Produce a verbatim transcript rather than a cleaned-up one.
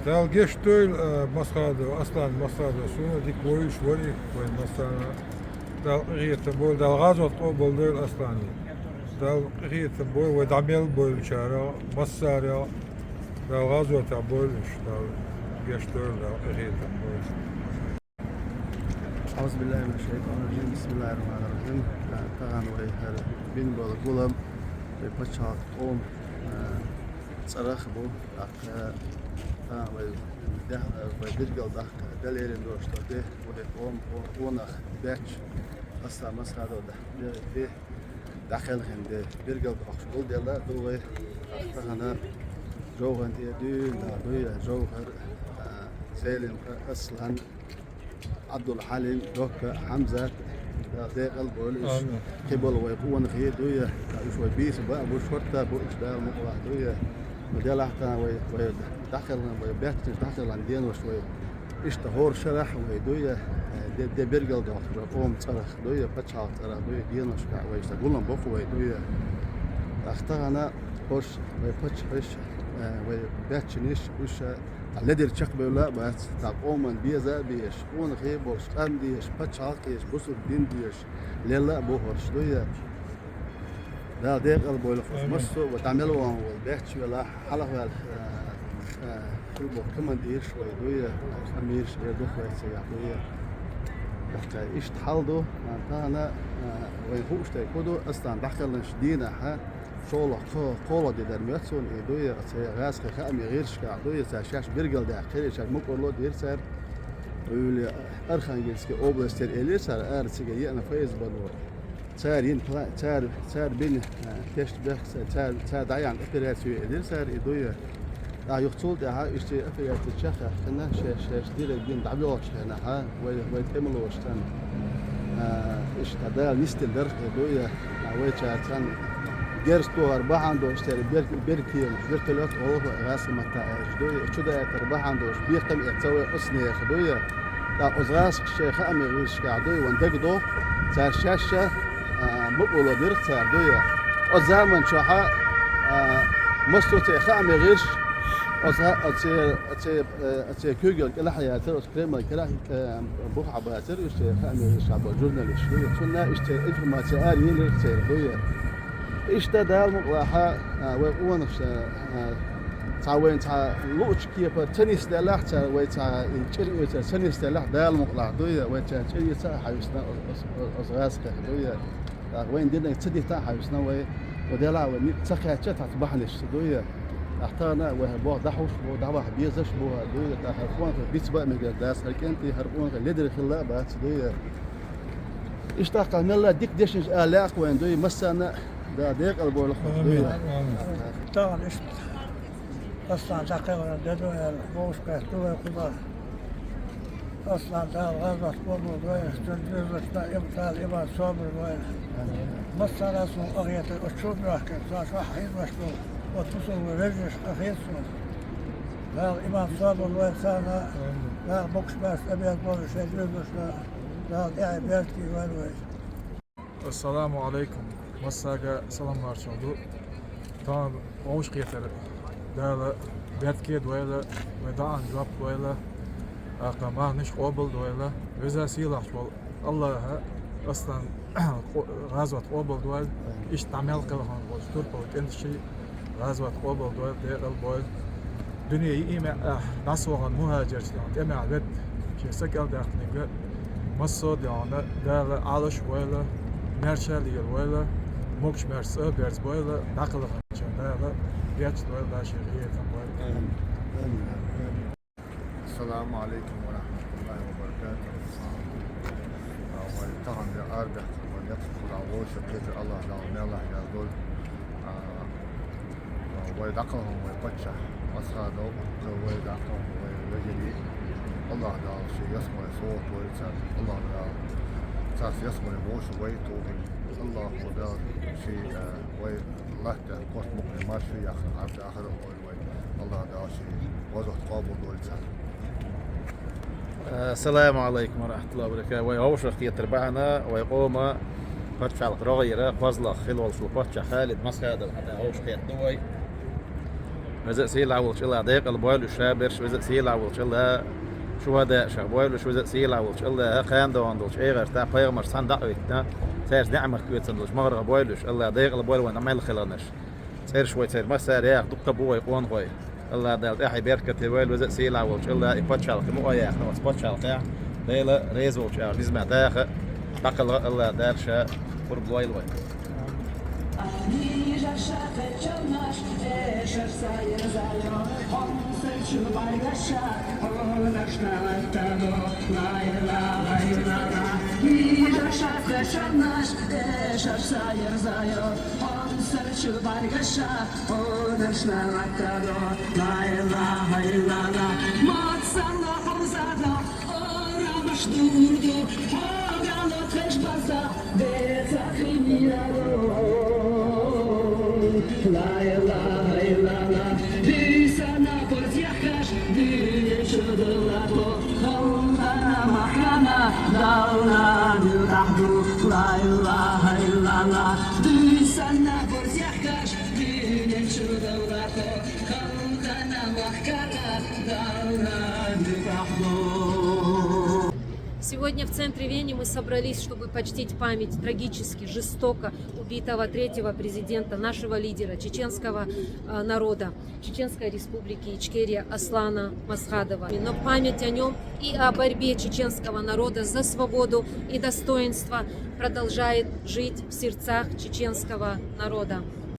Дала гешт дойла, а, Масхадов, Аслан Масхадов, суна дика вовзаш вар из вайн массарна. Дала къахетам бойла, Дала гӀазот къобал дойла Аслане. Дала къахетам бойла вай дӀа мел болчарах, массарах. Дала гӀазотехь бойла уьш, Дала гешт дойла, Дала къахетам бойла. أعوذ بالله من الشيطان الرجيم. بسم الله الرحمن الرحيم. Тахана вай хӀара бина бола гулам вай пачхьалкхан, а, цӀарах бу. ТӀаккха тахана вай дехьа, вай билгал даккха, Дала лерина долуш долу де, вай къоман къо-, къонах баьчча, Аслан Масхадов де, де, де, дӀакхелхина де, билгал доккхуш гулделла а ду вай. ТӀаккха тахана ЖовхӀарна тӀе дуьйна дуй, ЖовхӀар, а, Селим, Аслан, Ӏабдул-Хьалим, Докка, Хьамзат, Дала декъал а бойла уьш. Амин. Кхин болу вай къонахий дуй, уьш вай бийса бан а бу, шортта а бу уьш, Дала мукъалахь дуй. Ма делахь тахана вай, вай дӀакхелхина, вай баьччанаш дӀакхелхина денош вай. Иштта хӀора шарахь вай дуй, де, де билгал доккхуш, вай къоман цӀарах дуй, пачхьалкхан цӀарах дуй, деношкахь вай иштта гулам боккху вай дуй. ТӀаккха тахана хӀорш вай паччахьаш, вай баьччанаш, уьш Цхьа ледара чекхбевлла а бац, цхьа къоман беза а безаш, къонахий а болуш, къам дезаш, пачхьалкх а езаш, бусург дин дезаш, лелла а бу хӀорш дуй. Дала декъал а бойла хӀорш. Амин. Массо а вай дӀа мел вахана волу, баьчча велахь, хьалха ваьлла, а, а, хила болу командирш вай дуй, амирш эр ду вай цигахь дуй. ТӀаккха иштта хьал ду, а, тахана, а, вайн хууш дерг хӀун ду, Аслан дӀакхелхинчу дийнахь, а, ШолгӀа кхо-, кхоалгӀа де дар моьтту суна и дуй, оцу гӀазкхийн хаамийн гӀирсашкахь дуй, цара шаьш билгалдаьккхира, шаьш мукӀарло а дира цара. Уьйла Архангельский областера элира цара, ара цига еана Файзбано. Цара йина пла-, цара, цара бина, а, тешнабехк, цара, цара дӀаяьхьна операци йина элира цара и дуй. ТӀаккха юха цул тӀаьхьа иштта операци чекхъяьккхина, шаьш, шаьш дерриг дина дӀабоьлхучу хенахь, вай, вай тӀемалоша царна, а, иштта Дала нисделла дара хир дуй, а, вайчара царна герз тохар бахьана долуш, церан бер-, беркемаш, вертолет олу гӀазкхийн матта аьлча дуй, чудаийтар бахьана долуш, бекхам а эцна вай оцу нехан дуй. ТӀаккха оцу гӀазкхаша шайн хаамийн гӀирсашкахь дуй, вайна дагадогӀу, цара шаьш а, а, мукӀарло дира цара дуй. Оцу заман чохь, а, массо а церан хаамийн гӀирсаш, оцу, оцу, оцу, э, оцу куьйгалла кӀелахь а яцара, оцу Кремлан кӀелахь а, э, бухахь бацара уьш, церан хаамийн гӀирсашкахь болу журналисташ дуй. Цунна иштта церан информаци ара елира церан дуй. Иштта Дала мукъалахь, а, вай къонахаша, а, цхьа вайна цхьа луучу кепара ца нисделлехь цара, вай цхьа и чӀир оьцура ца нисделлехь, Дала мукъалахь дуй, вай цара чӀир йица а хьаьвсина оцу, оцу, оцу гӀазкхех дуй. ТӀаккха вайна динарг ца дита а хьаьвсина вай, вай делахь вай ницкъ ца кхаьчча, цхьацца бахьанаш ца дуй. ТӀаккха тахана вай хӀара болх дӀахьуш бу, дӀаваха безаш бу хӀара дуй, тӀаккха хӀара къонахий бицбан а мегар дац, хӀара кӀентий, хӀара къонахий ледара хилла а бац дуй. Иштта тӀаккха мелла дика дешнаш ала лаьа-кх вайна дуй, массарна а Дала декъал а бойла хӀорш дуй. Амин. Амин. Тахана иштта Аслан дӀакхелхина де ду аьлла, вовшахкхетта ду вай кхузахь. Аслан Дала гӀазот къобал дойла, цуьнан доьзалшна а Дала иман, собар лойла. Массара а суна къахетар оцу чу а моьхкина, со шуьхьа хьийзош долу оцу бусулба вежаршна къахета суна. Дала иман, собар лойла царна, Дала могуш-маьрша тӀеберза бойла шайн доьзалшна, Дала тӀаьхье беркате йойла вай. Ассаламу Ӏалайкум. Массаьрга салам-маршалла ду. Тахана вовшахкхетар Дала беркате дойла, вай даӀан жоп лойла, тӀаккха марханаш къобал дойла. Веза-Сийлахьчу волу АллахӀа Аслан къо-, гӀазот къобал дойла. Иштта дӀа мел кхелхина болчу турпал кӀентий гӀазот къобал дойла, декъал а бойла. Дуьне йиъ маьӀӀехь дӀасавахана мухӀажарш тӀемехь ведда, шен са кӀелдаьккхинарг массо а дуьхьал Дала Ӏалаш а войла, маьрша а лела войла, могуш-маьрша цӀа а берза бойла, дӀакхелхинчарна Дала гечдойла, Дала шен къахетам бойла. Амин. Ассаламу Ӏалайкум ва рахьматуллахӀи ва баракатухӀу. А, вай тахана де арадаьккхина вай некъ кхузахь вовшахкхетар АллахӀ Дала меллахь яздойла. А, вай дӀакхелхина вай паччахь Масхадов, кхин вай дӀакхелхина вай вежарий. АллахӀ Дала шен ялсамани совгӀат лойла царна. АллахӀ Дала царца ялсамани вовшахвойла тухуш. АллахӀ Дала шен, а, вай латта корта мукъане марша яхна, Ӏарша ахар а лойла вай. АллахӀ Дала шен гӀазот къобал дойла царна. Ассаламу Ӏалайкум ва рахьматуллахӀи ва баракатухӀу. Вай вовшахкхетар бахьана, вай къоман пачхьалкхан рогӀера кхозлагӀа хилла волуш волу паччахь Халид Масхадов хьан тӀе вовшахкхетта ду вай. Веза а сийлахь волчу АллахӀа декъала бойла уьш, берш, веза а сийлахь волчу АллахӀа шуьга дешах бойла уьш, веза а сийлахь волчу АллахӀа кхана догӀун долчу Ӏехарта пайхамарш цхьаьна дӀа а витина, цаьрца неӀмат оьцуш долуш магӀаргӀа бойла уьш, АллахӀа декъала бойла вайна мел хилларнаш. ЦӀераш вай церан массара яха дуккха а бу вай къонахой. АллахӀа Дала тӀаьхье беркате войла, веза а сийлахь волчу АллахӀа и пачхьалкх ма яхна оцу пачхьалкхехь, Дела реза волчу агӀор низамехь даха, дӀакхалха АллахӀа Дала ша къурба лойла вай. Сегодня в центре Вены мы собрались, чтобы почтить память трагически, жестоко убитого третьего президента, нашего лидера, чеченского э, народа, Чеченской Республики Ичкерия Аслана Масхадова. Но память о нем и о борьбе чеченского народа за свободу и достоинство продолжает жить в сердцах чеченского народа.